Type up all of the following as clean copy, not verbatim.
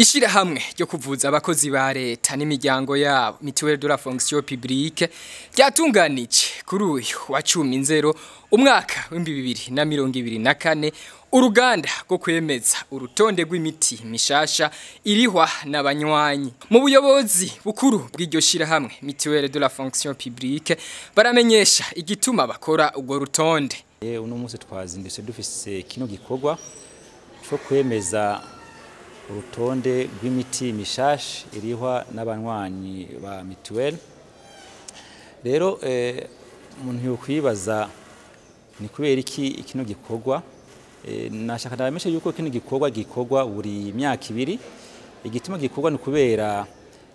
Ishirahamwe ryo kuvuza abakozi ba leta n'imiryango yabo, Mutuelle de la Fonction Publique, ryatunganije kuri uyu wa 10 Nzero umwaka w'2024 uruganda rwo kwemeza urutonde rw'imiti mishasha irihwa n'abanywanyi. Mu buyobozi bukuru bw'iryo shirahamwe Mutuelle de la Fonction Publique baramenyesha igituma bakora urwo rutonde. Uno munsi twazindutse dufise kino gikorwa cyo kwemeza urutonde rw'imiti mishasha irihwa n'abanywanyi ba mutuelle. Rero umuntu yokwibaza ni kubera iki kino gikorwa. Nashaka ndabamesha yuko kino gikorwa gikorwa buri myaka ibiri. Igituma gikorwa ni kubera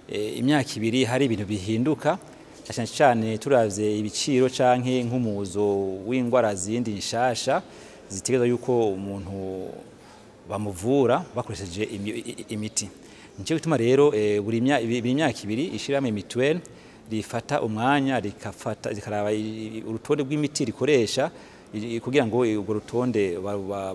imyaka ibiri hari ibintu bihinduka, cyane cyane turavye ibiciro canke nk'umuzo w'ingwara zindi nshasha zitegereza yuko umuntu bamuvura bakoresheje imiti. Nico gituma rero buri myaka ibiri ishirahamwe mutuelle rifata umwanya rikafata rikaraba urutonde rw'imiti rikoresha kugira ngo urwo rutonde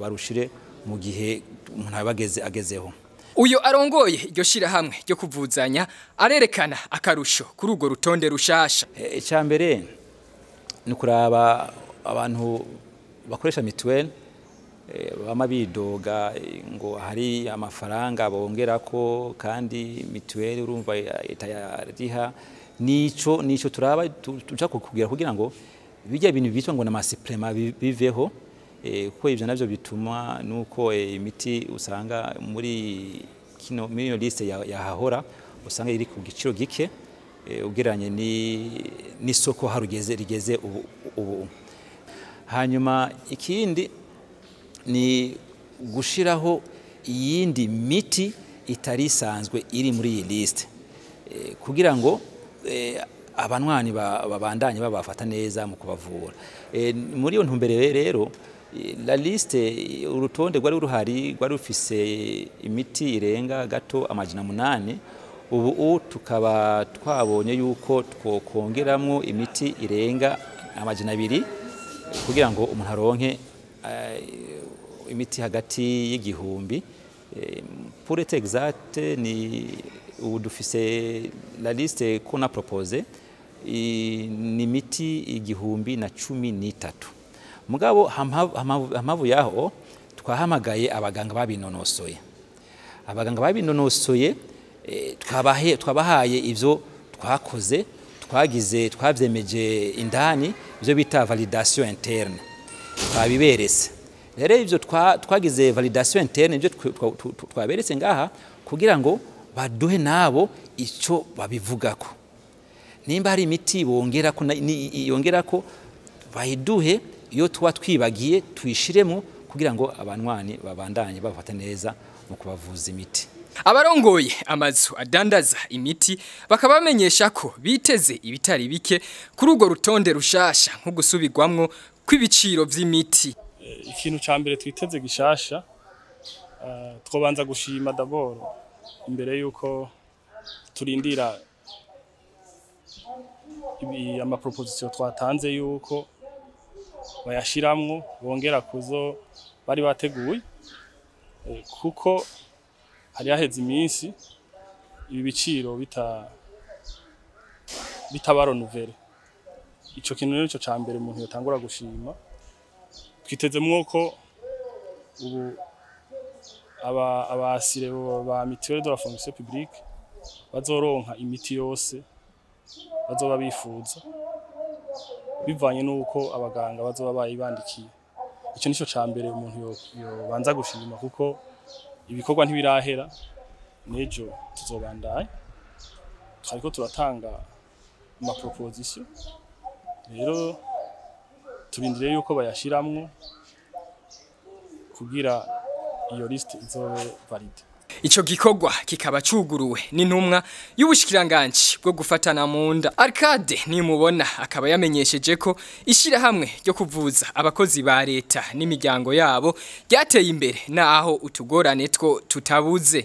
barushire mu gihe umuntu abageze agezeho. Uyo arongoye iryo shirahamwe ryo kuvuzanya arerekana akarusho kuri urwo rutonde rushasha. Icya mbere ni kuraba abantu bakoresha mutuelle bama bidoga ngo hari amafaranga bongerako kandi mutuelle urumva itayariha. Nico turaba tuja kugira kugira ngo bijya ibintu bitwa ngo na supplément biveho, kuko ivyo navyo bituma nuko imiti usanga muri kino million liste yahahora usanga iri ku giciro gike ugeranye n'isoko harugeze rigeze ubu. Hanyuma ikindi ni gushiraho iyindi miti itari isanzwe iri muri iyi liste kugira ngo abanwani babandanye babafata neza mu kubavura. Muri iyo ntumbere rero la liste, urutonde rwari ruhari rwari rufise imiti irenga gato 800. Ubu tukaba twabonye yuko twokongeramwo imiti irenga 200 kugira ngo umuntu aronke imiti hagati y'igihumbi. Pour être exact, ni ubu dufise la liste qu'on a proposé ni imiti 1013. Mugabo hamavu yaho twahamagaye abaganga babinonosoye. Abaganga babinonosoye twabahaye ivyo twakoze, twagize, twavyemeje indani, ivyo bita validation interne, twabiberetse. Rero ivyo twagize validation interne ivyo twaberetse ngaha kugira ngo baduhe nabo ico babivugako. Nimba hari imiti bongerako yongerako bayiduhe, iyo tuba twibagiye tuyishiremo kugira ngo abanwani babandanye bafata neza mu kubavuza imiti. Abarongoye amazu adandaza imiti bakaba bamenyesha ko biteze ibitari bike kuri urwo rutonde rushasha, nko gusubirwamwo kw'ibiciro vy'imiti. Ikintu ca mbere twiteze gishasha, twobanza gushima d'abord imbere yuko turindira ama proposition twatanze yuko bayashiramwo bongera kuzo bari bateguye, kuko hari haheze iminsi ibi biciro bitaba renouvelé. Ico kintu rero nico ca mbere umuntu yotangura gushima. Twitezemwo ko ubu aba assurés ba Mutuelle de la Fonction Publique bazoronka imiti yose bazoba bifuza bivanye nuko abaganga bazoba bayibandikiye. Ico nico ca mbere umuntu yobanza gushima, kuko ibikorwa ntibirahera, nejo tuzobandanya twariko turatanga ama proposition. Rero turindiriye yuko bayashiramwo kugira iyo liste izobe valide. Ico gikorwa kikaba cuguruwe n'intumwa y'ubushikiranganji bwo gufatana mu nda, Arcade Nimubona, akaba yamenyesheje ko ishirahamwe ryo kuvuza abakozi ba leta n'imiryango yabo ryateye imbere naho utugorane two tutabuze.